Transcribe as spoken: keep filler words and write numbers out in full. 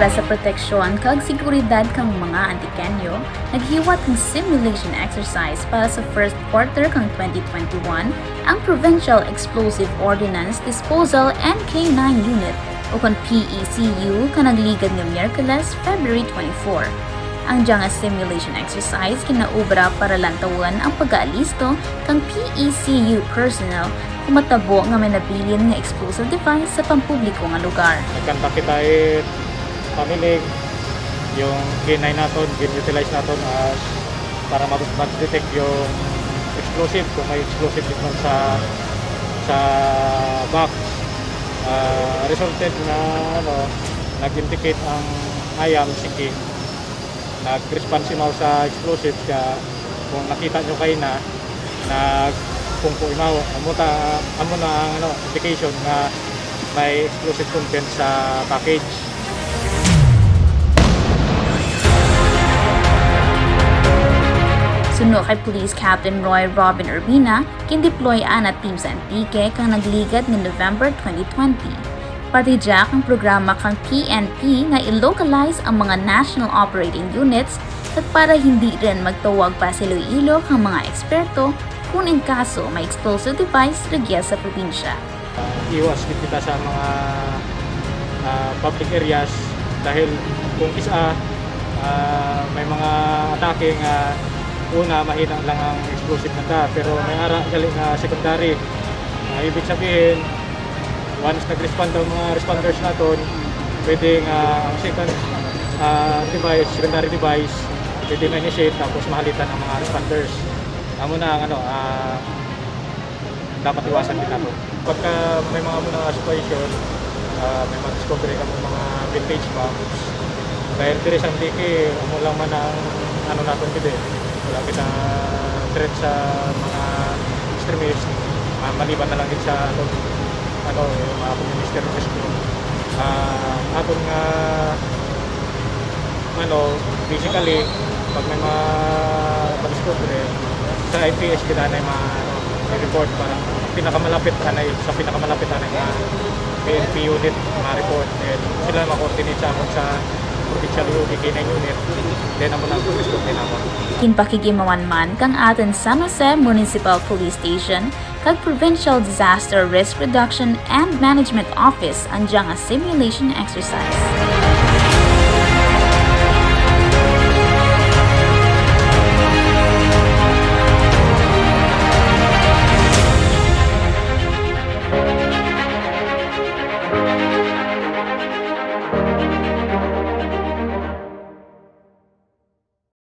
Sa proteksyon kag seguridad kang mga Antiqueño, naghiwat kang simulation exercise para sa first quarter kang twenty twenty-one ang Provincial Explosive Ordnance Disposal and K nine Unit, ukon P E C U, kang nagligad nga Miyerkules, February twenty-four. Ang dya nga simulation exercise ginaobra para lantawun ang pag-aalisto kang P E C U personnel kon matabo nga may nabilin nga explosive device sa pampubliko nga lugar. Nagkanta kita it pamilig, yung K nine natun, gin-utilize natun as para ma-, ma-detect yung explosive, kung may explosive dito sa, sa box. Ah, resulted nga, ano, nag-indicate ang ayam, si King. Nag-respond si Mau sa explosive, kaya kung nakita nyo kaina, nagpungko i Mau. Amo ta, amo na ang, ano, indication nga may explosive content sa package. Suno kay Police Captain Roy Robin Urbina, gin-deploy ana team sa Antique kang nagligad nga November twenty twenty. Parte dya kang programa kang P N P nga i-localize ang mga National Operating Units kag para hindi run magtawag pa sa Iloilo kang mga eksperto kon in kaso may explosive device rugya sa probinsya. Ah, iwas gid kita sa mga, ah, public areas dahil kung kis-a, ah, may mga atake nga una, mahina lang ang explosive nanda, pero may ara gali nga secondary. Ah, ibig sabihin, once nag-respond ang mga responders natun, pwede nga ang second, ah, device, secondary device, pwede ma-initiate tapos mahalitan ang mga responders. Amo na ang, ano, ah, dapat iwasan gid nato. Pagka may mga amo na nga situation, ah, may ma-discover kamo mga vintage bombs. Dahil diri sa Antique, amo lang man ang ano natun gid eh. Wala kita threat sa mga extremist, ah, maliban na lang gid sa atun, ano, yung mga communist terrorist group. Ah, atun nga ano, basically, pag may ma-, ma-discover, eh, sa I P S gid anay ma-, ano, i-report para pinakamalapit anay, sa pinakamalapit anay nga P N P unit ma-report. Eh, sila ma-coordinate sa akon sa provincial O P K nine unit. Then, amo na ang pag-respond din ako. Ginpakigimawan man kang atun San Jose Municipal Police Station kag Provincial Disaster Risk Reduction and Management Office ang dya nga simulation exercise.